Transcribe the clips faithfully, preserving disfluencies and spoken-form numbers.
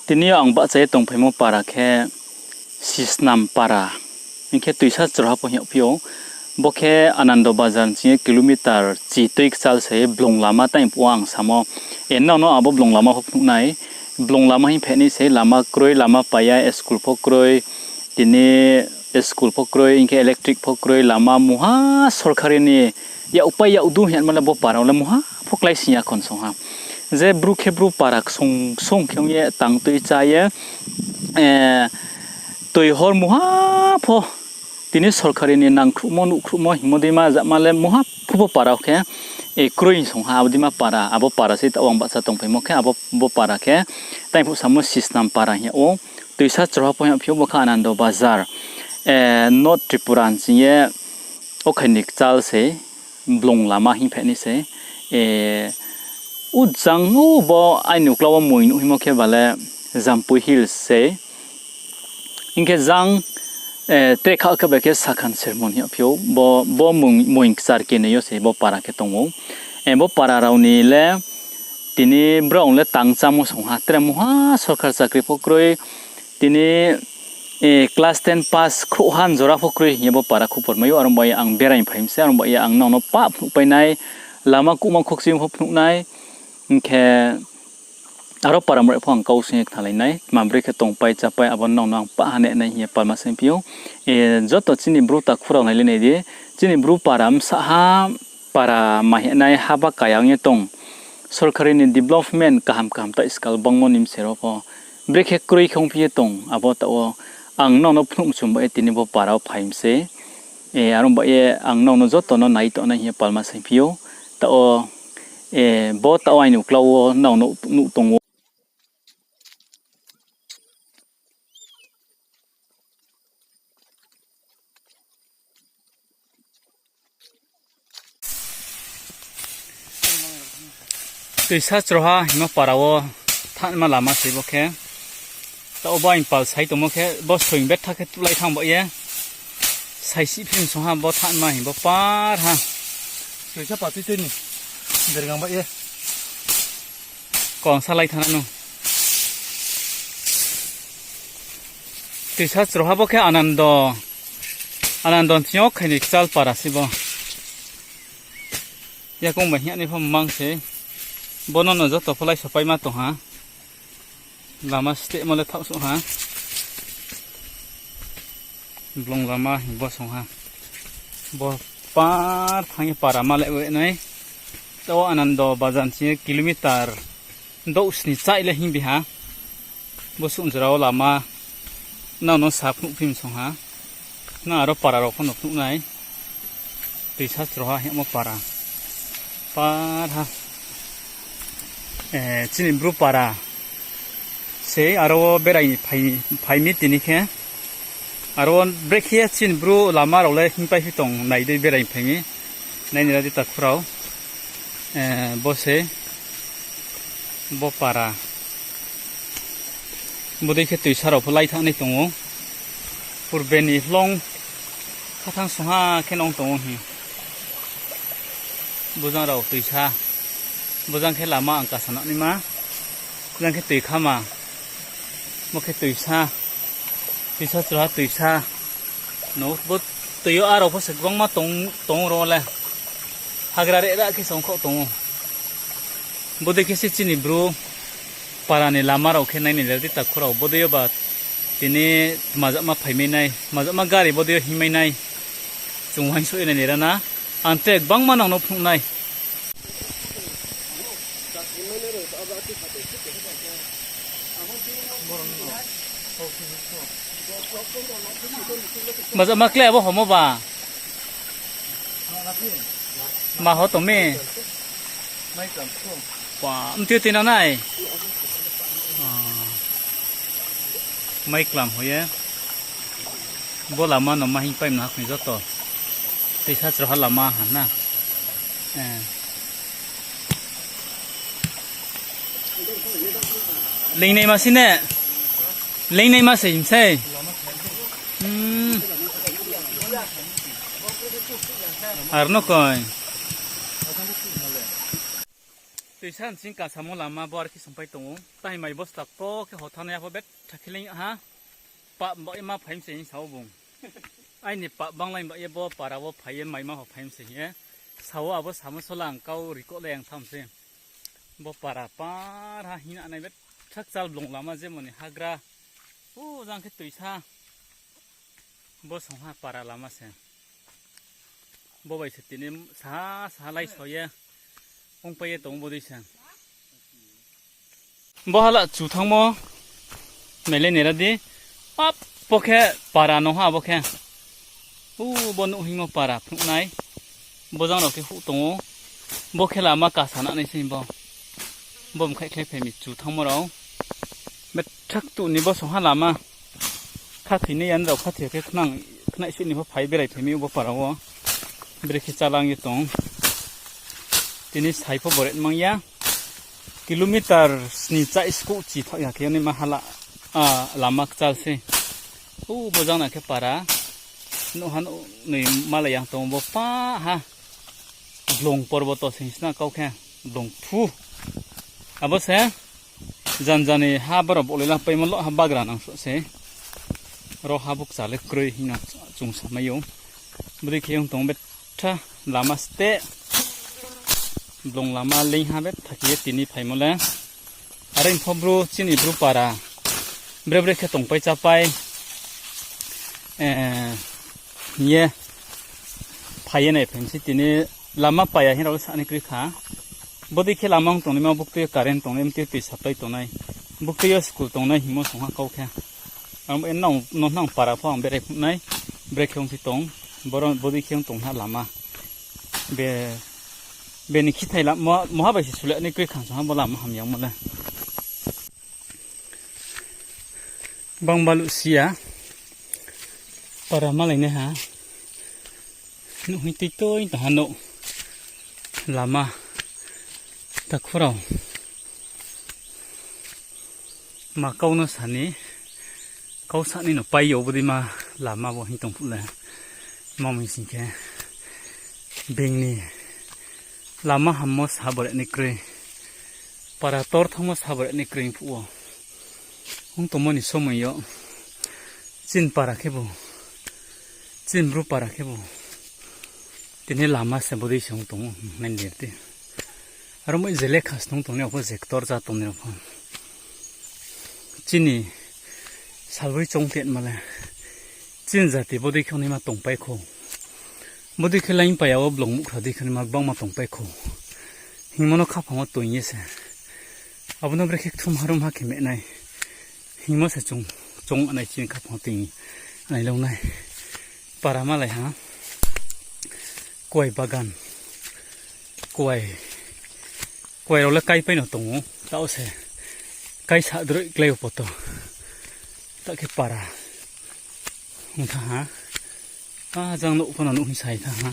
Tini yo ang bahcha ye tongphaimo para khe Sisnam para. Hing khe Toisa Chroha pho hing yagphi ou. Bo khe Anando Bazar ni sing ye kilometer chi tui kchal se blung lama tang phuh wo ang samo. E, nrao no abo blung lama pho phnuh nai. Blung lama hing phainai se lama kroi, lama pai ya, school pho kroi. Tini school pho kroi, hing khe electric pho kroi, lama mungha sorkari ni yak pai yak du hing yama le bo para wo le mungha pho klái sing ya khon song ha. Je bru khe bru para ksung ksung khe ong ye tang tui chá ye, e, tui hor mungha pho tini sorkari ni nangkhruhmo nuhkhruhmo hingmo deima jama le mungha pho bo para wo khe, e, kroi song ha, abo deima para, abo para se taoh ang bahcha tongphaimo khe, abo bo para khe, tang phuh samo Sisnam para hing yag ou. Toisa Chroha pho hing yagphi ou, bo khe Anando Bazar, e, North Tripura ni sing ye, o khai ni kchal se, blung lama hing phainai se, e, ujang o bo aini uklau wo moing nuh hingmo khe ba le Jampui Hills se. Hing khe jang, e, tre kha khe bai khe Sakhan Sermon hing yagphi ou, bo, bo moing, moing kchar kenoi yo se bo para khe tong ou. E, bo para rao ni le tini brao le tang chámo song ha, tre mungha sorkar chakri pho kroi, tini, e, class ten pass khrouhha ni jora pho kroi hing ye bo para khupor mai ou, aro bai ye ang berai phai mi se, aro bai ye ang nrao no pah phnuh pai nai, lama kuhma khokchimo pho phnuh nai, hing khe aro para mrai pho ang kau sing ye khnalai nai, tma brekhe tongpai chápai abo nrao no ang pah ha nai hing ye palma saingphi ou. E, joto chini bru takhu rao nailai nai di, chini bru para bsahha para ma hing nai haba kaya ong ye tong. Sorkari ni development kaham kaham tai skal bangmo ni bsero pho brekhe kroi khe ongphi ye tong, abo taoh wo ang nrao no phnuh mchum bai ye tini bo para wo phai mi se. E, aro bai ye ang nrao no joto no nai tongnai hing ye palma saingphi ou. Taoh wo, e, bo taoh wo aini uklau wo nrao no nuh tong ou. Toisa Chroha hingmo para wo thanngma lama se bo khe. Taoh bo aini pal sai tongmo khe, bo soing betha khe tuhlai thanng ba ye. Saisi phim song ha bo thanngma hing bo par ha. Toisa patui tui ni. Bergang ba ye. Kong salai thana no. Toisa Chroha bo khe Anando, Anando ni sing yo khaini kchal para se bo. Yakong bai hing ni pho mang se. Bo no no joto pho lai sopaima tong ha. Lama stehmo le thaohsuh ha. Blung lama hing bo song ha. Bo par thanng ye para ma le we nai. Taoh Anando Bazar ni sing ye kilometer douh sni chai le hing bi ha. Bo suh jora wo lama nrao no sa phnuh phim song ha. Nang aro para rao pho no phnuh nai. Toisa Chroha hingmo para. Par ha. E, chini bru para. Se aro wo berai phai, phai mi tini khe. Aro wo brekhe chini bru lama rao le hingpaiphi tong nai dei berai phai mi. Nai ni ra di takhu rao. E, bo se. Bo para. Bodei khe toisa rao pho lai thanng nai tong ou. Purbe ni hloung khathang songha khe nong tong ou hing. Bojang rao toisa. Bojang khe lama ang kasa nang naima. Bojang khe toi khama. Bo khe toisa. Toisa Chroha toisa. No, bo toi yo arao pho se gbangma tong, tong ro le. Hagra reh ra khe se ongkhaoh tong ou. Bodei khe se chini bru para ni lama rao khe nai ni le di takhu rao. Bodei yo ba tini tma jama phaimai nai, tma jama gari bodei yo hingmai nai. Chung uaingsouh ye nai ni ra na. Ang tre gbangma nang no phnuh nai. Tma jama kle abo homo ba. Ma ho tong mi. Mtui tui nang nai. Maiklam ho ye. Bo lama no ma hingpai mna ha khoi joto. Toisa Chroha lama ha na. Leingnaima se ne? Leingnaima se hing sei. Ar no koi. Tuisa nching kasamo lama bo are khe songpai tong ou. Tahi mai bo slak to khe hothanai ya pho betha khe leing ha. Pap ba ye ma phai mi se hing sa ou bung. Aini pap banglai ba ye bo para wo phai ye maima ho phai mi se hing ye. Sa ou abo samo sola ang kau record le ang tham se. Bo para par ha hing nai betha kchal blung lama jemoni hagra. U jang khe tuisa. Bo songha para lama se. Bo bai se tini saha saha lai so ye. Ongpai ye tong ou bo dei se. Bo hala chu thanngmo. Mele nera di. Abo khe para nung ha bo khe. U bo nuh hingmo para phnuh nai. Bo jang rao khe huh tong ou. Bo khe lama kasa nanai se bo. Bo mkhaihkhlai phai mi chu thanngmo rao. Betha ktuh ni bo songha lama. Khathoinai yan rao khathoi khe khnang, khnai sih ni pho phai berai phai mi bo para wo. Brekhe chálang ye tong. Tini sai pho boret mang ya. Kilometer sni chai skouh chi thaoh ya khe naima hala, a, lama kchal se. U bo jang na khe para. Nouh ha nouh noi malai yang tong bo pa ha. Blung porboto se hing sna kau khe. Blung phu. Abo se. Janja ni ha boro bolai la paimo lo ha bagra nang so se. Ro ha bukcha le kroi hing no chung samai ou. Bodei khe ong tong betha lama steh. Blung lama leing ha betha khe ye tini phaimo le. Are pho bru chini bru para. Bre bre khe tongpai chápai. Eh, hing ye phai ye nai phai mi se tini lama paya hing rao le sa ni kroi kha. Bodei khe lama ong tongnaima buktui yo current tongnai, mtui tui supply tongnai. Buktui yo school tongnai hingmo songha kau khe. Ang no nang para pho ang berai phnuh nai. Brekhe ong si tong. Boro bodei khe ong tong ha lama. Be, beni khithai la, mo-, moha bai se sule ni kroi kha songha bo lama hamyangmo le. Bang baluh si ya. Para malai nai ha. Nuh hing tui tui tong ha nouh. Lama. Takhu rao. Ma kau no sa ni. Kau sa ni no pai yo bodeima lama bo hing tong phuh le. Mami sing khe. Being ni. Lama hammo sa boret ni kroi. Para tor thanngmo sa boret ni kroi phuh wo. Ong tongmo ni somoi yo. Chin para khebu. Chin bru para khebu. Tini lama se bodei se ong tong ou, nai lir di. Aro moi je lekha snung tongnai rao pho, je ktor ja tongnai rao pho. Chini salboi choung tetma le. Chini jati bodei khe ongnaima tongpai khou. Bodei khe laing paya wo blung muhkhra dei khe ongnaima gbangma tongpai khou. Hingmo no khaphang wo toing ye se. Abo no brekhe kthumha rumha khe meh nai. Hingmo se chung, chung nai chini khaphang wo toing nai long nai. Para malai ha. Kuai bagan. Kuai. Kuai rao le kaipai no tong ou. Taoh se. Kaisa droi klái ou poto. Taoh khe para. Ong tha ha. A jang nouh pho no nuh hing sai tha ha.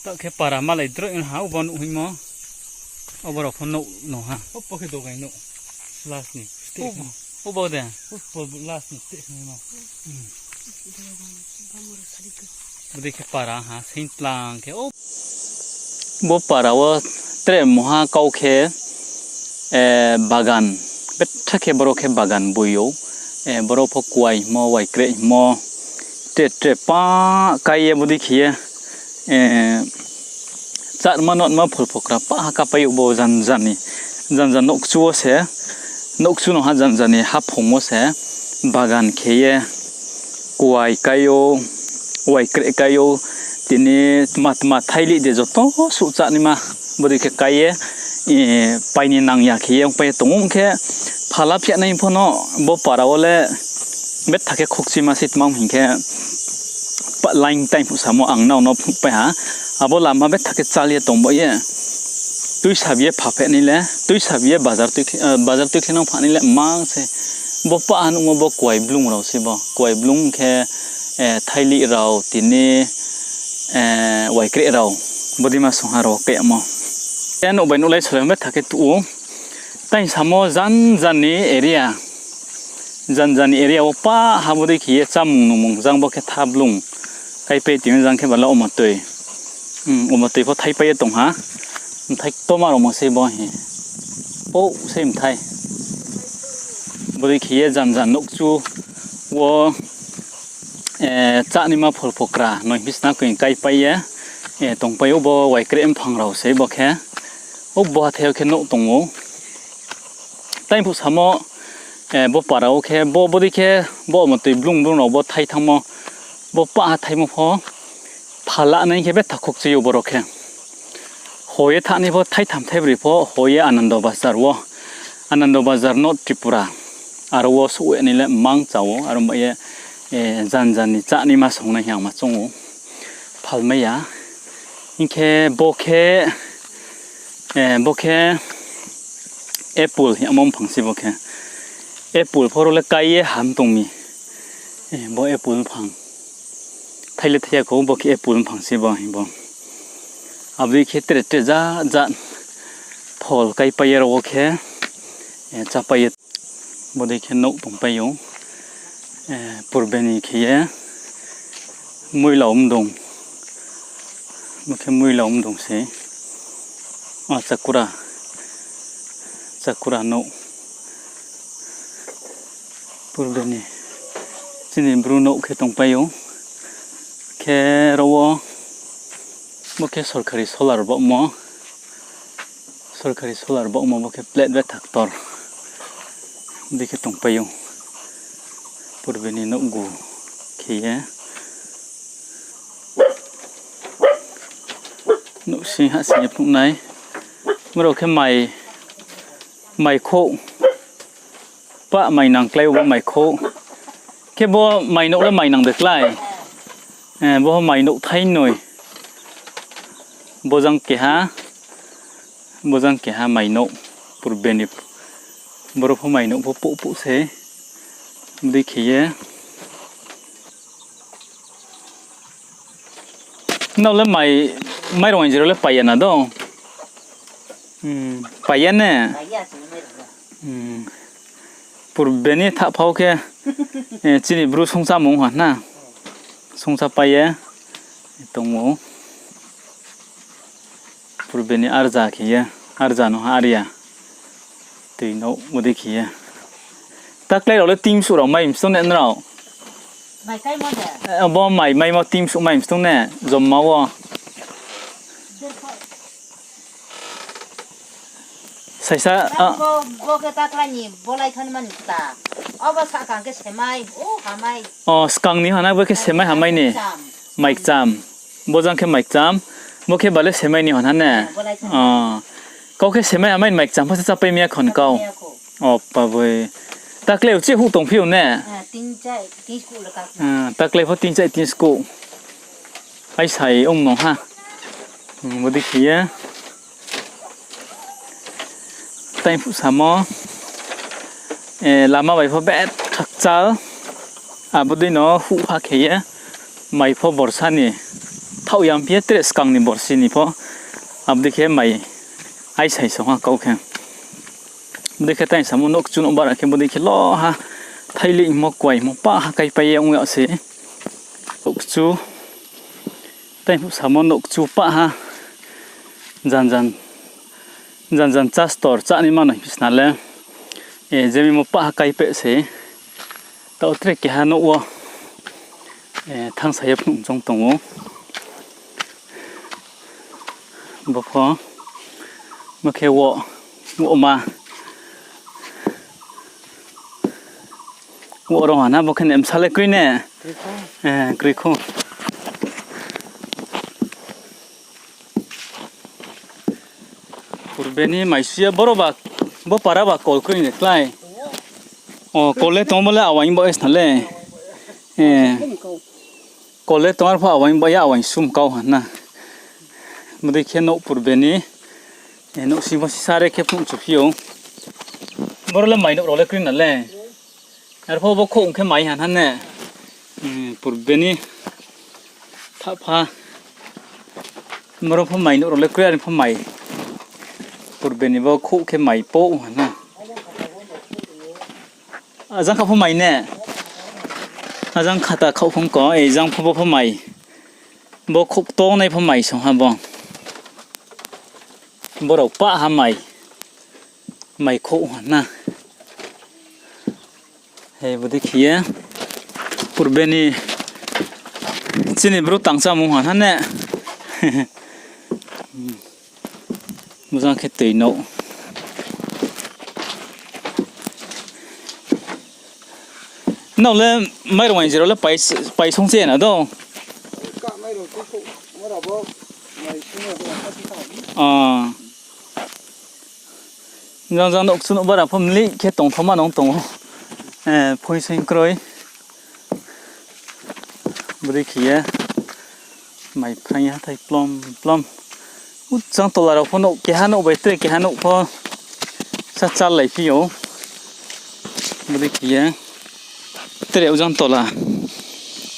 Taoh khe para malai droi ha, obo nuh hingmo. Obo rao pho nouh no ha. Obo khe dogai nouh. Last ni. Obo de. Obo last ni te hingmo. Bodei khe para ha, seing tlang khe, o. Bo para wo tre moha kau khe, eh, bagan, betha khe boro khe bagan boi ou, eh, boro pho kuai hingmo, waikreh hingmo, tre tre pa kai ye bodei khe ye, eh, chatma notma phul phokra pa ha kapai ou bo janja ni, janja nouhkchu wo se, nouhkchu no ha janja ni haphung wo se, bagan khe ye, kuai kai ou, waikreh kai ou, tini tma tma thailih de joto suh chá naima, bodei khe kai ye, eh, pai ni nang ya khe ye ongpai ye tong ou khe, phala phiahnai pho no bo para wo le betha khe khokchima se tma hing khe, pa-, line time phuh samo ang nrao no phnuhpai ha, abo lama betha khe chal ye tong ba ye, tuisa bi ye pha phehnai le, tuisa bi ye bazar tui khe, eh, bazar tui khe nang phanai le mang se, bo pa ha nuhmo bo kuai blung rao se bo, kuai blung khe, eh, thailih rao, tini, eh, waikreh rao, bodeima songha rao khe yamo. Khe nouh bai nouhlai sole betha khe tuh ou. Tai samo janja ni area. Janja ni area wo pa ha bodei khe ye chámung nungmung jang bo khe tha blung. Kaipai tini jang khe bala omo tui. Omo tui pho thaipai ye tong ha. Mthai ktorma rao mo sei bo hi. Pou sei mthai. Bodei khe ye janjan nouhkchu wo, chánaima phol phokra noi bisna koi kaipai ye tongpai ou, bo waikreh mphang rao sei bo khe. Ou bo hathái yo khe nouh tong ou. Tei phuh samo, bo para wo khe, bo bodei khe, bo omo tui blung blung rao bo thai thanngmo, bo pah hathaimo pho, phala nai khe betha khokchui ou boro khe. Ho ye thanai pho, thaitham thaibroi pho ho ye Anando Bazar wo, Anando Bazar North Tripura. Aro wo souh ye nai le mang cha ou, aro ba ye, janjan ni chánaima songnai hing ye ang ma choung ou. Phalmai ya. Hing khe bo khe, bo khe apple hingmo mphang sei bo khe. Apple pho ro le kái ye ham tong mi. Bo apple mphang. Thai le thai ya khou, bo khe apple mphang sei bo, bo. Abo dei khe tre tre jat jat phol kaipai ye ro wo khe, chápai ye. Bodei khe nouh tongpai ou. Purbe ni khe ye. Moila mdong. Bo khe moila mdong se. A, chakura. Chakura nouh. Purbe ni. Chini bru nouh khe tongpai ou. Khe ro wo. Bo khe sorkari solar baohmo. Sorkari solar baohmo bo khe plate betha ktor. Dei khe tongpai ou. Purbe ni nouhgu khe ye. Nouhsing hahsing ye phnuh nai. Brao khe mai, mai khouh. Pah mai nang klái ou bo mai khouh. Khe bo mai nouh le mai nang de klái. Bo mai nouh thai noi. Bojang keha, bojang keha mai nouh, purbe ni. Boro pho mai nouh pho pouh pouh se. Dei khe ye. Nrao le mai, mai rao jero le pai ya na do? Pai ya ne? Purbe ni thahphao khe, chini bru songchamung ha na. Songcha pai ye tong ou. Purbe ni arja khe ye, arja no ha ar ya. Tui nouh bodei khe ye. Taklái rao le team suh rao mai msong ne nrao? Bo mai maimo team suh mai msong ne, jomma wo. Saisa, bo khe taklái ni bolai thanngmani ta. Obo sahkang khe semai, o hamai. O, skang ni hana bo khe semai hamai ni. Mai kcham. Bojang khe mai kcham. Bo khe bale semai ni hana ne. Kau khe semai hamai ni mai kcham pho se chápai mi ya khon kau. O, paboi. Taklái uchih huh tongphi ou ne? Taklái pho tin chai tin skuh. Aisai ong nong ha. Bodei khe ye. Tei phuh samo, lama bai pho betha kchal, abo dei no huh ha khe ye, mai pho borsa ni, thaoh ya phi ye tre skang ni borsi ni pho, abo dei khe mai aisai song ha kau khe. Bodei khe tei samo nouhkchu no bara khe bodei khe lo ha, thailihmo kuaimo pah ha kaipai ye ong ya se. Nouhkchu, tei phuh samo nouhkchu pah ha, janjan janjan chastor chánaima no hing sna le, je mimo pah ha kaipeh se, taoh tre keha nouh wo, thanngsa ye phnuh choung tong ou. Bo pho, bo khe wo, wo ma, wo rong ha na, bo khe ne bsa le kroi ne, kroi khou. Purbe ni mai su ye boro ba, bo para ba kol kroi ni klái. O, kol le tong bo le awaing bo sna le. Kol le tong arpho awaing bo ya awaing sum kau ha na. Bodei khe nouh purbe ni, nouhsing bo sisa re khe phnuh chuphi ou. Boro le mai nouh rao le kroi na le. Arpho bo khouh ong khe mai ha na ne. Purbe ni thahpha. Boro pho mai nouh rao le kroi, are pho mai. Purbe ni bo khouh khe mai pouh ha na. Ajang kha pho mai ne. Ajang khata khaoh phung ko, e jang pho bo pho mai. Bo khouh tongnai pho mai song ha bo. Borao pah ha mai. Mai khouh ha na. He, bodei khe ye. Purbe ni chini bru tang chámung ha na ne. Bojang khe toi nou. Nrao le mairung wainjoi rao le pai, pai song che na do? Ah. Jang jang nouh kchu nouh bara pho mlih khe tongthaoma nung tong ou. Eh, phoisoing kroi. Bodei khe ye. Mai phrang ye hathái plom plom. Uchang tola rao pho nouh keha nouh bai tre keha nouh pho sa chálaiphi ou. Bodei khe ye. Tre ujang tola.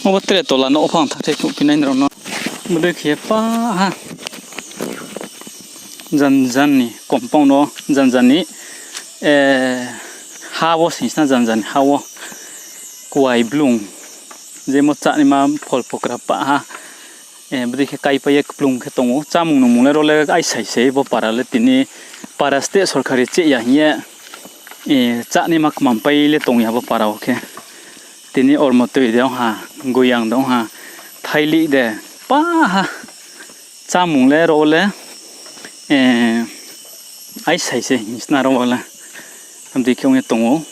Obo tre tola nouh pho ang thathai phnuhphi nai nrao no. Bodei khe ye pa ha. Janjan ni compound no, janjan ni, eh, ha wo sing sna janjan ni ha wo. Kuai blung. Jemo chánaima phol pokra pa ha. Eh, bodei khe kaipai ye kplung khe tong ou. Chámung nungmung le ro le aisai se bo para le tini para state sorkari cheh ya hing ye, eh, chánaima kmampai le tong ya bo para wo khe. Tini ormo tui de ong ha, goyang de ong ha, thailih de, pa ha. Chámung le ro le, eh, aisai se hing sna ro le. Abdei khe ong ye tong ou.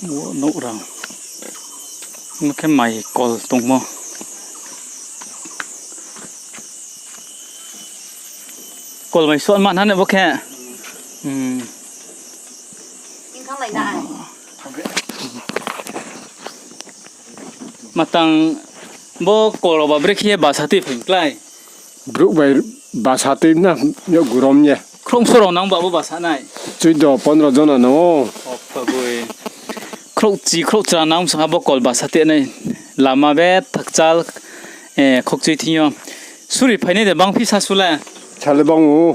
Bo nouh rao. Bo khe mai kol tongmo. Kol mai suh ma na ne bo khe. Hmm. Matang bo kol rao ba brekhe ye basa tui phaing klái. Brouh bai basa tui na, yo gurom ye. Khrouh so rao nang ba bo basa nai? Chuido pondro jona nang ou. Khrouh chi khrouh chra nang song ha bo kol basa tui nai. Lama bethak chal, eh, khokchui thing yo. Suri phainai de bangphi sasu le? Sale bang ou.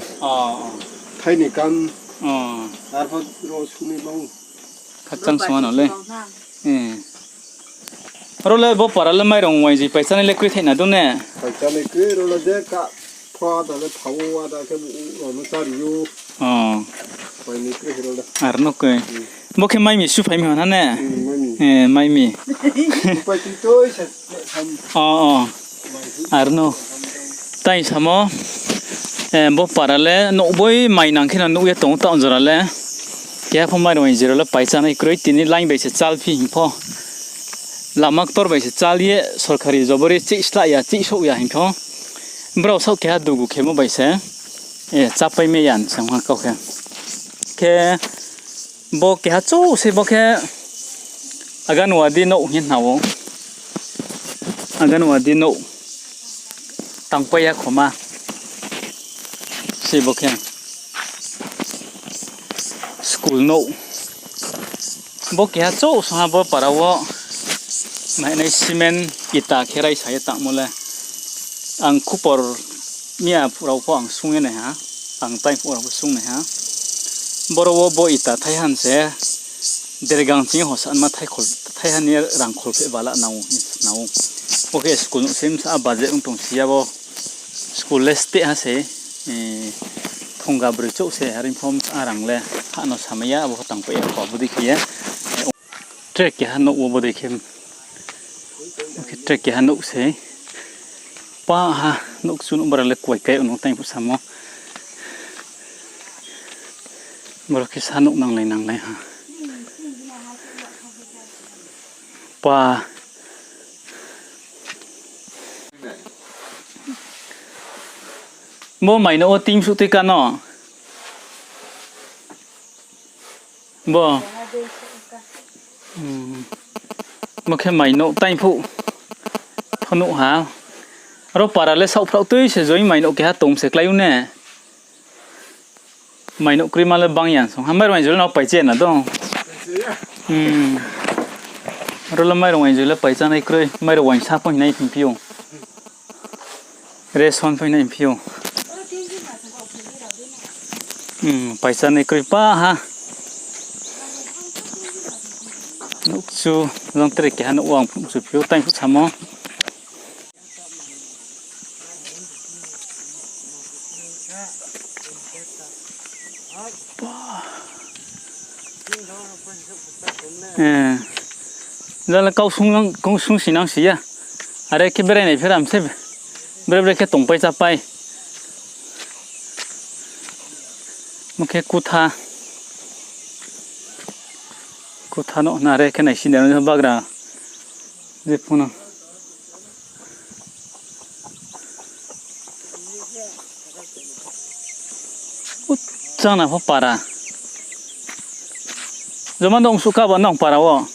Thai ni kam. Arphuh ro suni bang ou. Khakchang song ano le. Ro le bo para le mairung wainjoi paichanai le kroi thaih na dong ne? Paichanai kroi ro le je ka pho ada le thao ada khe bo rao no chári ou. Ar no khe. Bo khe mai mi su phai mi hon ha ne? Mai mi. Ar no. Tai samo, eh, bo para le nouhboi mai nang khe no nuh ye tong ou taoh jora le. Keha pho mairung wainjoi rao le paichanai kroi tini line bai se chálphi hing pho. Lama ktor bai se chál ye sorkari jobori chih slah ya, chih souh ya hing pho. Brao saoh keha dugu khemo bai se, eh, chápai mai ya song ha kau khe. Khe bo keha chouh se bo khe Anganwadi nouh hing ye hna ou. Anganwadi nouh. Tangpai ya khoma. Se bo khe. School nouh. Bo keha chouh song ha bo para wo. Mahinai cement ita khe raisa ye tangmo le. Ang khupor miya rao pho ang sung ye nai ha. Ang taiphuh rao pho sung nai ha. Boro wo bo ita thaiha se dergang ching hosanma thaiha ni rang kholpheh bala nang ou, nang ou. Bo khe school nouh se bsa budget ong tong si ya bo. School le steh ha se, eh, phungga broi chouh se, are pho bsa rang le ha no samai ya, abo pho tangpai ya kho, bodei khe ye. Track keha nouh wo bodei khe, bo khe track keha nouh se. Pa ha, nouh kchu nouh bara le kuai kai no taiphuh samo. Boro khe sa nouh nanglai nanglai ha. Pa. Bo mai nouh wo teing suh tui ka no? Bo. Bo khe mai nouh taiphuh. Pho nuh ha. Aro para le saohphrao tui se join mai nouh keha tong se klái ou ne. Mai nouh kroima le bang ya song ha, mairung wainjoi le no paiche na dong. Aro le mairung wainjoi le paichanai kroi, mairung wainsa pho hinai hingphi ou. Ration pho hinai hingphi ou. Paichanai kroi pa ha. Nouh Chu, jang tre keha nouh wo ang phnuh chu phi ou, tai phnuh samo. Jale kau sung, kau sung si nang si ya. Are khe berai nai pheram se. Bre bre khe tongpai chápai. Mo khe kutha. Kutha no na re khe nai si nai bagra. Je phung no. Uchana pho para. Joma dong suh kaba nang para wo.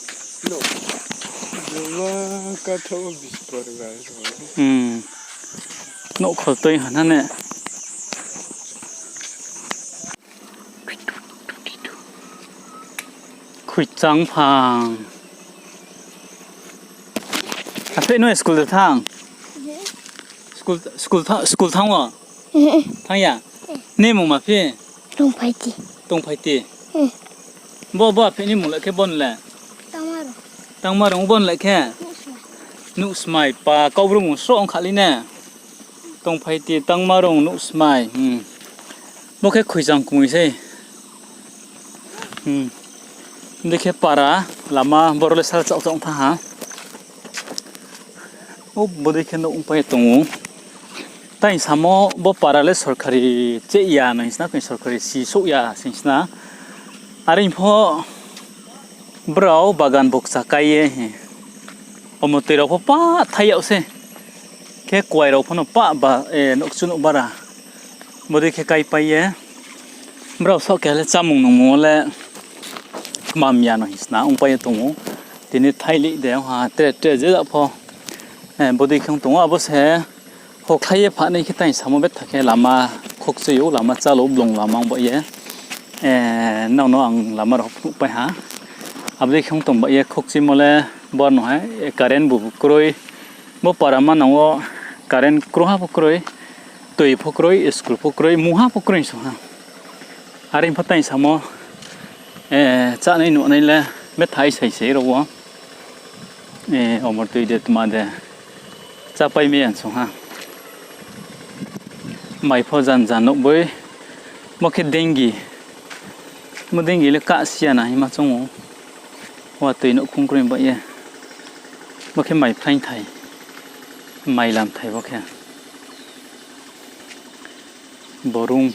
Joma katha wo bisi para ga. Hmm. Nouh khol toi ha na ne. Khuichang phang. Aphe no school de thanng? School, school tha-, school thanng wo? Thanng ya? Ni mung ma phi? Tongphaiti. Tongphaiti. Bo, bo aphe ni mung le khe bon le? Tangmarung. Tangmarung bon le khe? Nuhsmai. Nuhsmai pa, Kaubru mung sroh ong kha le ne? Tongphaiti, Tangmarung, Nuhsmai. Bo khe Khuichang kmui sei. Dei khe para, lama boro le sal chaoh chaoh thanng ha. O bodei khe nouh ongpai ye tong ou. Tai samo bo para le sorkari cheh ya no hing sna, khe sorkari si souh ya hing sna. Are pho brao bagan bokcha kai ye. Omo tui rao pho pa thai yag se. Khe kuai rao pho no pa ba, nouhkchu nouh bara. Bodei khe kaipai ye. Brao saoh keha le chámung nungmung wo le kmam ya no hing sna ongpai ye tong ou. Tini thailih de ha tre tre je ja pho. Bodei khe ong tong ou abo se. Hokhlai ye phanai khe tai samo betha khe lama khokchui ou, lama chalo blung lama ong ba ye. Nrao no ang lama rao phnuhpai ha. Abo dei khe ong tong ba ye khokchuimo le bor no hai, current bu kroi. Bo para manang wo current krungha pho kroi, tui pho kroi, school pho kroi, mungha pho kroi song ha. Are pho tai samo, chánai nuhnai le betha sai sei rao wo. Omor tui de tma de chápai mai ya song ha. Mai pho jan jan nouhboi. Bo khe dengi. Bo dengi le kahsi ya na hima choung ou. Wa tui nouhkhong kroi ba ye. Bo khe mai phraingthai. Mai lamthai bo khe. Borung.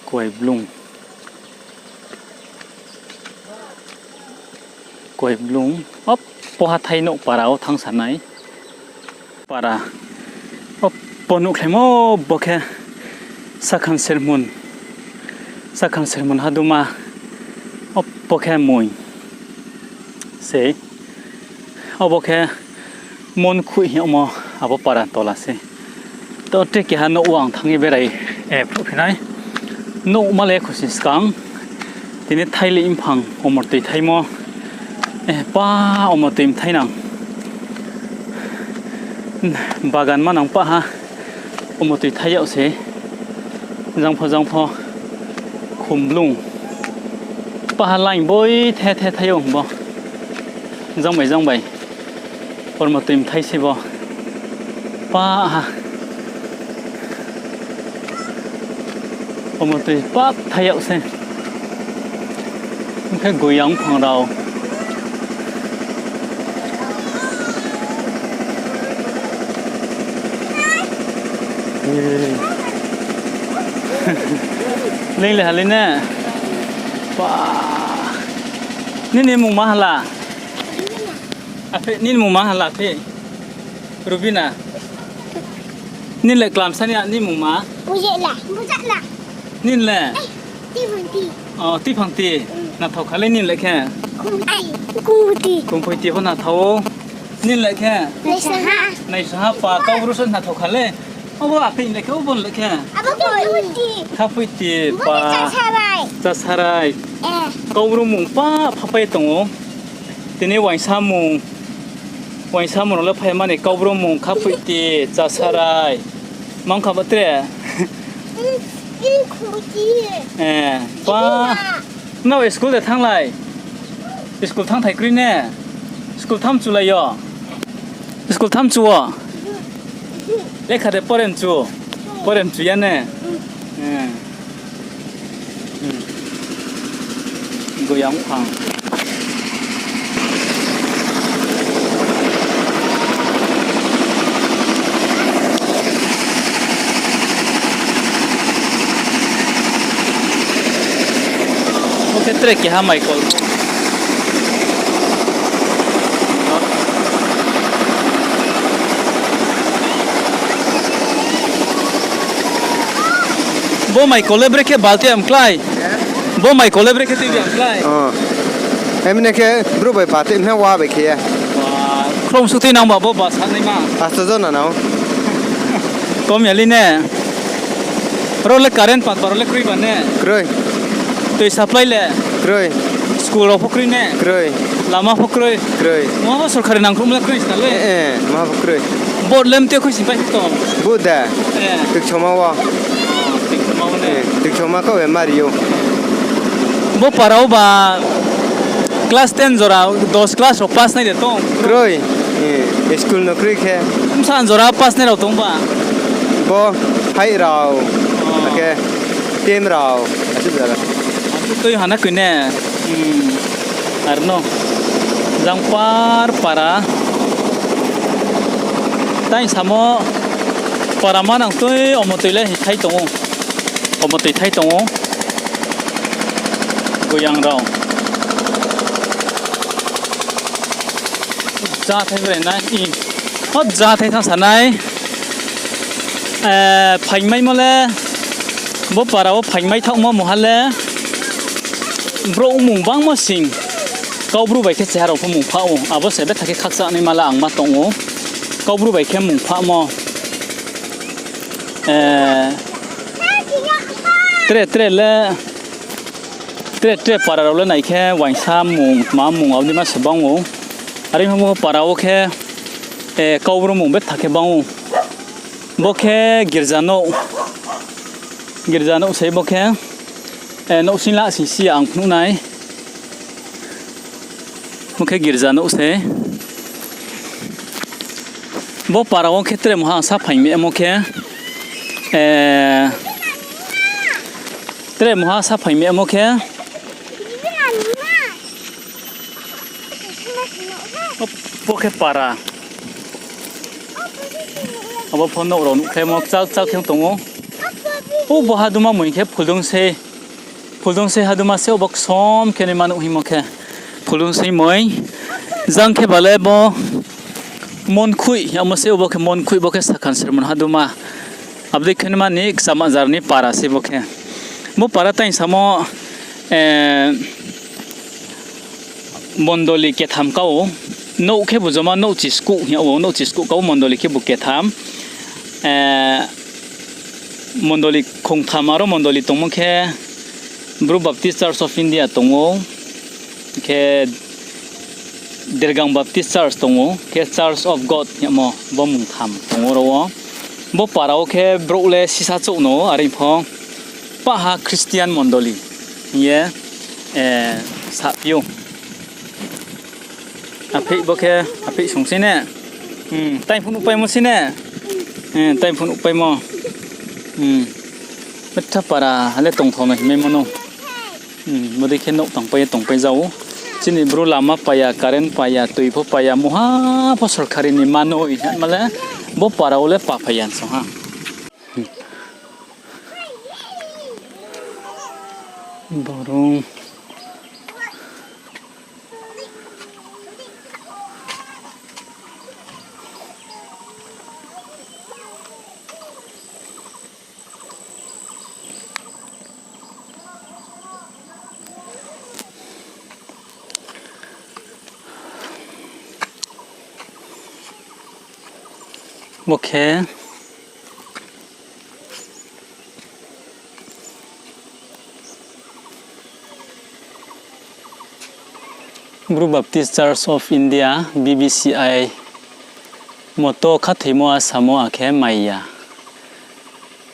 Kuai blung. Kuai blung. Opho hathái nouh para wo thanngsa nai. Para. Opho nuhkhlaimo bo khe sakhan sermon. Sakhan sermon haduma. Opho khe moi. Sei. Obo khe Monkhuih hingmo abo para tola sei. To tre keha nouh wo ang thanng ye berai, phruhphi nai. Nouhma le khusi skang. Tini thailih mphang omor tui thaimo. Pa omor tui mthai nang. Bagan manang pa ha. Omor tui thai yag se. Jang pho jang pho. Khumblung. Pa ha line boi the the thai yag bo. Jang bai jang bai. Omor tui mthai se bo. Pa ha. Omor tui pap thai yag se. Hing khe goyang phang rao. Leing le ha le ne? Pa. Nini mungma hala? Aphi, nini mungma hala aphi? Rubina. Nini le klamsa ni a nini mungma? Nini le? Tiphang ti. Nathao kha le nini le khe? Kungphoiti pho nathao ou. Nini le khe? Naisaha pa, Kaubru so nathao kha le. Obo aphi ni le khe, obo ni le khe? Thaphoi ti pa. Chásarai. Kaubru mung pa phapai tong ou. Tini uaingsa mung. Uaingsa mung rao le phaimani Kaubru mung kha phoih ti, chasarai. Mang kha ba tre? Eh, pa. Nrao school de thannglai? School thanngthai kroi ne? School thamchu lai yo? School thamchu wo? Lekha de pore mchu? Pore mchu ya ne? Eh. Goyang phang. Bo khe tre keha maikol. Bo maikol le brekhe balti am klái? Bo maikol le brekhe tui am klái? Emne khe brouh bai balti hna wa bai khe ye. Khrom suk tui nang ba bo ba sanaima. Asto jona nang. Kom ya li ne. Ro le current pat ba ro le kroi ba ne? Kroi. Tui supply le? Kroi. School rao pho kroi ne? Kroi. Lama pho kroi? Kroi. Maha pho sorkari nangkhruhmo le kroi sna le? Eh, eh, maha pho kroi. Vote le mtui khuising pai tong? Vote da. Eh. Tikchoma wo. Oh, tikchoma wo ne? Eh, tikchoma kau be mari ou. Bo para wo ba class ten jora, dos class rao pass nai de tong? Kroi. Eh, school no kroi khe. Bsa jora pass nai rao tong ba? Bo five rao. Oh. Akhe ten rao. Asuh jora. Asuh tui hana koi ne. Hmm. Arno. Jang par para. Tai samo para manang tui omo tui le hi thai tong ou. Omo tui thai tong ou. Goyang rao. Jathai bre nai, i. Hot jathai thang sa nai. Eh, phaingmaimo le, bo para wo phaingmai thaohmo mungha le, brouh mung bangmo sing. Kaubru bai khe cheha rao pho mung phah ou. Abo se betha khe khakchangnaima le ang ma tong ou. Kaubru bai khe mung phahmo. Eh, tre, tre le, tre, tre para rao le nai khe uaingsa mung, tma mung, abo dei ma se bang ou. Are pho bo para wo khe, eh, Kaubru mung betha khe bang ou. Bo khe girza nouh. Girza nouh sei bo khe. Eh, nouhsing la sing si ya ang phnuh nai. Bo khe girza nouh sei. Bo para wo khe tre mungha sa phaing memo khe. Eh, tre mungha sa phaing memo khe. Bo khe para. Abo pho nouh rao nuhkhlaimo kchal kchal khe tong ou. O bo haduma moi khe phuldung sei. Phuldung sei haduma se obo ksom khe naima nuh hingmo khe. Phuldung sei moi. Jang khe ba le bo Monkhuih, amo se obo khe Monkhuih, bo khe Sakhan Sermon haduma. Abo dei khe naima ni kchama jar ni para se bo khe. Bo para tai samo, eh, mondoli ketham ka ou. Nouh khe bu joma nouh chiskuh hing yag ou, nouh chiskuh ka ou, mondoli khe bu ketham. Eh, mondoli khongtham aro mondoli tongmo khe Bru Baptist Church of India tong ou, khe Dergang Baptist Church tong ou, khe Church of God hingmo bo mung tham tong ou ro wo. Bo para wo khe brouh le sisa chouh no, are pho paha Christian mondoli hing ye, eh, saphi ou. Apheih bo khe, apheih song sei ne? Hmm, tai phnuh paimo sei ne? Hmm, tai phnuh paimo. Hmm. Betha para le tongthao no hingmaimo no. Hmm, bodei khe nouh tangpai ye tongpai ja ou. Chini bru lama paiya, current paiya, tui pho paiya, mungha pho sorkari ni manoi hingma le, bo para wo le paphai ya song ha. Borong. Bo khe Bru Baptist Church of India, B B C I, Moto khathoimo asamo akhe maiya.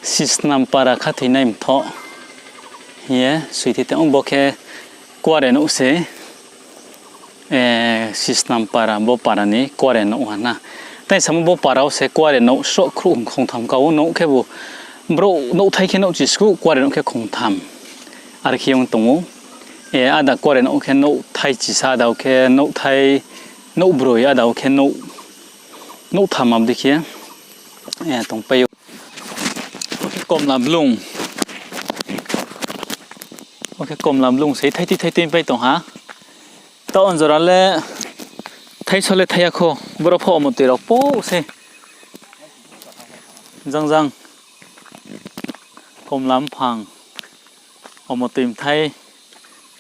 Sisnam para khathoinai mthoh hing ye soithai tong ou, bo khe kuare nouh se. Sisnam para, bo para ni kuare nouh ha na. Tai samo bo para wo se kuare nouh sroh khruh khongtham ka ou, nouh khebu brouh nouhthai khe nouh chiskuh, kuare nouh khe khongtham. Are khe ong tong ou. Ada kuare nouh khe nouhthai chisa, ada wo khe nouhthai, nouh broi, ada wo khe nouhtham abo dei khe tongpai ou. Bo khe komla blung. Bo khe komla blung se thaitui thaitui pai tong ha. Taoh jora le thaiso le thai ya kho, boro pho omotoi rao pou se. Jang jang komla mphang, omotoi mthai,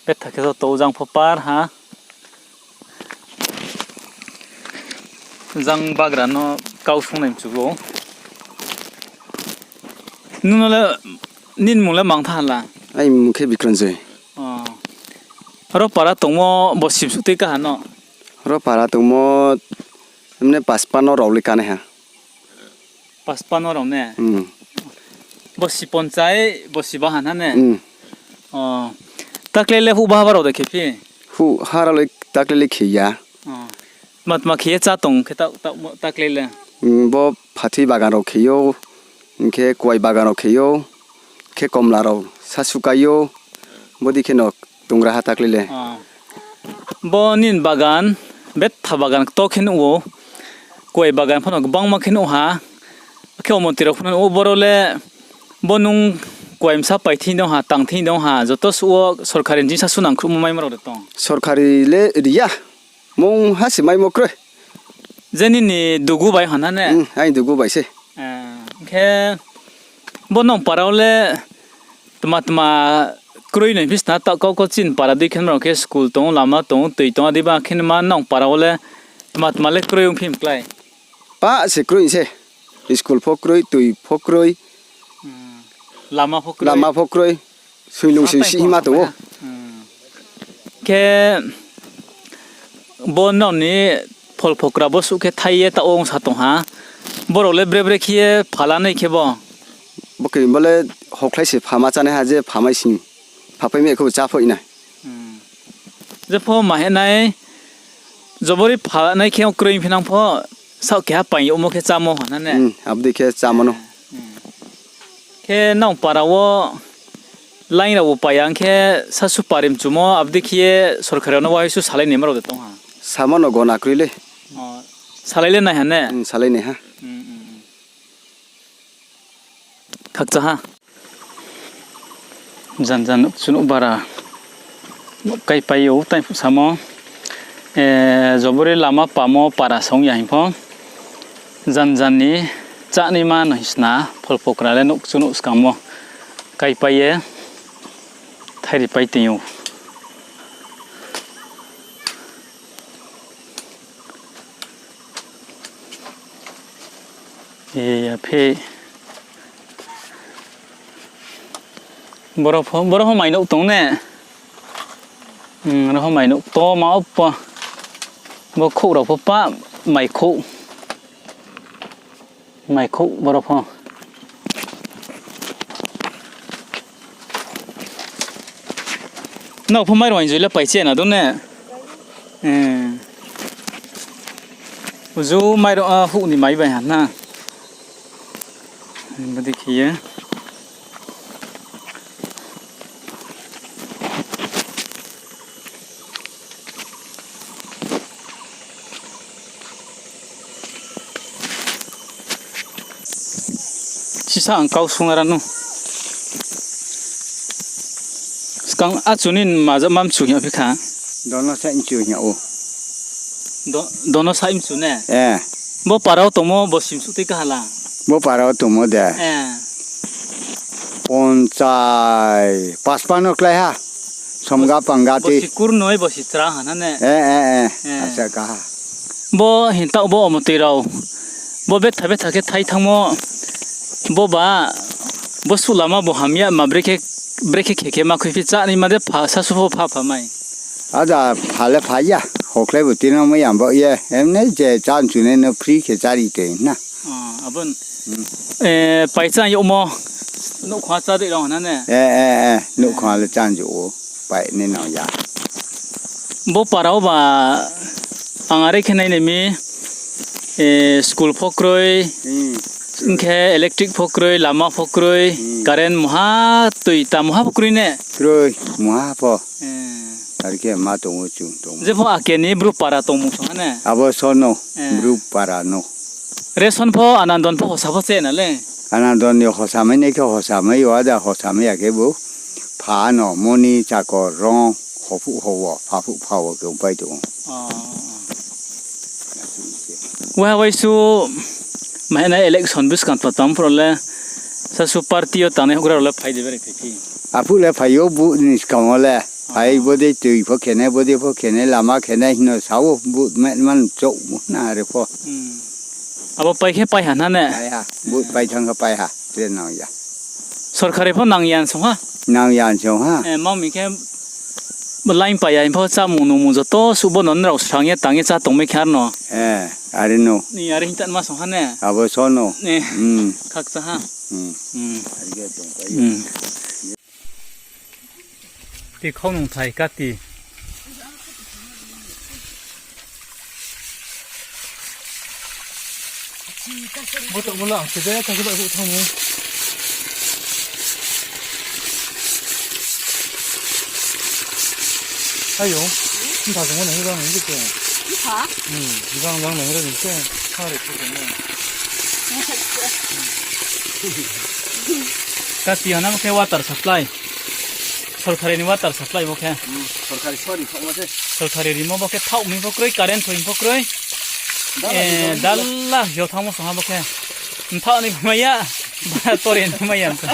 betha khe joto jang pho par ha. Jang bagra no kau sungnai mchu ou. Nung no le, nini mung le mangtha hala? Aini mung khe Bikranjoy. Ro para tongmo bo sim suh tui kaha no? Ro para tongmo, mne paspa no rao le kanaiha. Paspa no rao ne? Bo si ponchai, bo si baha na ne? Takle le huh baha ba rao de khe phi? Huh ha rao le takle le khe ya. Tma tma khe ye chá tong khe takle le? Bo phathoi bagan rao khe ou, hing khe kuai bagan rao khe ou, khe komla rao sasuh kai ou, bodei khe no tongra ha takle le. Bo nini bagan, betha bagan kto khe nuh ou, kuai bagan pho no gbangma khe nuh ha, khe omotoi rao pho no nuh ou, boro le bo nung kuai bsa pai thing dong ha, tang thing dong ha, joto suh wo sorkari ni jing sasuh nangkhruhmo maimo rao de tong? Sorkari le ri ya, mungha se maimo kroi. Je nini dugu bai ha na ne? Aini dugu bai se. Hing khe bo nang para wo le tma tma kroi no hing phi sna, taoh kau kau chini para dei khe nrao khe school tong ou, lama tong ou, tui tong ou, adei ba khe ma nang para wo le tma tma le kroi ong phi mklái? Pah se kroi se. School pho kroi, tui pho kroi. Lama pho kroi. Soilung soisi hima tong ou. Khe bo nrao ni pholphokra bo suh khe thai ye taoh ong sa tong ha. Bo rao le bre bre khe ye phalanai khe bo? Bo khe bo le hokhlai se phama chánaiha je phamai sing. Phapai mai khe bo chá phoih nai. Jepho ma heh nai, jobori phalanai khe kroi phinang pho, saoh keha paing yagmo khe chámo ha na ne? Abo dei khe chámo no. Khe nang para wo line rao bo pai ya ong khe sasuh pari mchumo, abo dei khe ye sorkari rao no waisu salai naima rao de tong ha? Samo no gona kroi le. Salai le nai ha ne? Salai nai ha. Khakcha ha. Jan jan nouh kchunuh bara nouh kaipai ou, taiphuh samo. Jobori lama pamo para song ya hing pho. Jan jan ni chánaima no hing sna, pholphokra le nouh kchunuh skangmo kaipai ye thairipai tong ou. Aphi, boro pho mai nouh tong ne? Ro pho mai nouh tongma o pho. Bo khouh rao pho pa, mai khouh. Mai khouh boro pho. Nrao pho mairung joila pai che na dong ne? Uju mairung a huh ni mai bai ha na. Bodei khe ye. Sisa ang kau sung ara no. Skang achu ni maja ma mchu hing phi kha? Dono sa mchu hing ou. Dono sa mchu ne? Bo para wo tongmo bo sim suh tui kaha la? Bo para wo tongmo de. Ponchai, paspa no klái ha. Somga pangga tei. Bo si kurnoi, bo si chra ha na ne? Asa kaha. Bo hing taoh bo omotoi rao. Bo betha betha khe thai thanngmo. Bo ba, bo suh lama bo hamya ma brekhe, brekhe khe khe ma khuiphi chánaima de pha, sasu pho pha pha mai. Ada pha le pha ya. Hokhlai bo tino mai yang bo ye. Emne je chá nchunai no free khe chári tei na. Ah, abo n-, Hmm. Eh, pai chá yagmo. Nouhkhong chá dei rao hna ne? Eh, eh, eh. Nouhkhong le chá nju o. Pai ni nang ya. Bo para wo ba ang are khe nai nai mi, eh, school pho kroi, Hmm. hing khe electric pho kroi, lama pho kroi, Hmm. current muha, tui ta muha pho kroi ne? Kroi, muha pho. Eh. Are khe ma tong o chung tong. Jepho ake ni Bru para tongmung song ha ne? Abo so no, Eh. Bru para no. Ration pho Anandon pho hosa pho che na le? Anandon ni hosa mai nai khe hosa mai o, ada hosa mai ya khe bo. Pha no, moni, chakor, rong, hophuh howo, phaphuh phawo khe ongpai tong o. Oh. Waiha waisu, mahenai election buskang to tang phro le, sasu party yo tangnai houhgra rao le phai de bere phai phi? Aphuh le phai ou, vote ni skang wo le. Phai Ah. bodei tui pho khenai, bodei pho khenai, lama khenai hino sa ou, vote man, man chouh na are pho. Hmm. Abo pai khe pai ha na ne? Pai ha, vote pai thang khe pai ha, tre nang ya. Sorkari pho nang ya song ha? Nang ya song ha. Eh, ma mi khe line pai ya, hing pho chámung nungmung joto suh bo no nrao srang ye tang ye chá tongmai khe ar no. Eh, are no. Ni are hing tanma song ha ne? Abo so no. Ne. Hmm. Khakchang ha. Hmm. Hmm. Are khe tong pai. Hmm. Tui khau nung thai kati. Bo tongmo la ang se de, tang khe ba hu thang ni. Ayo, mpha tongmo nai rang ni khe. Mpha? Hmm, rang rang nai rang ni khe. Kha re khe tongmo. Kati hana khe water supply. Sorkari ni water supply bo khe. Hmm, sorkari sori thokma se. Sorkari rimo bo khe thaoh mi pho kroi, current thoi pho kroi. Dala Eh, ni dala yo thangmo song ha bo khe. Mthaoh ni maya, ba tori ni maya mtha.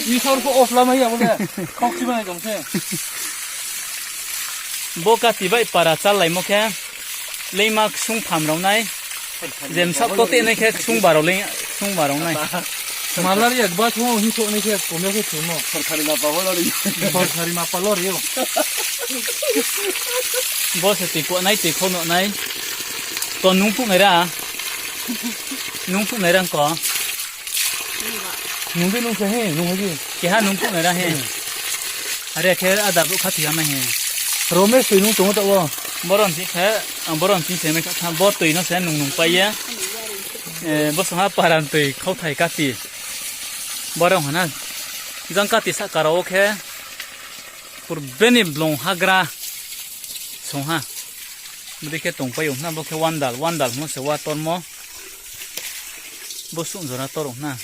Isor pho ofla maya bo khe. Khokchi bai tong se. Bo kati bai para chálaimo khe. Leima ksung tham rao nai. Jem sak to te nai khe ksung ba rao le, ksung ba rao nai. Malaria ba chung hing so nai khe komya khe chung no. Sorkari ma pa lo ri. Sorkari ma pa lo ri o. Bo se tui kuah nai, tui khau nuh nai. To nung phuh nai ra. Nung phuh nai ra ko. Nung de nung se he, nung ha ji. Keha nung phuh nai ra he. Are khe ada brouh kha tui ya mai he. Romesh tui nung tong o taoh wo. Boron chi khe, ang boron chi se mai kha, bo tui no se nung nung pai ye. Eh, bo song ha paran tui khauthai kati. Boron hana. Jang kati sahka rao wo khe. Purbe ni blung hagra. Song ha. Bodei khe tongpai ou hna, bo khe wandal, wandal hmo se wa tormo. Bo suh jora tor ou hna.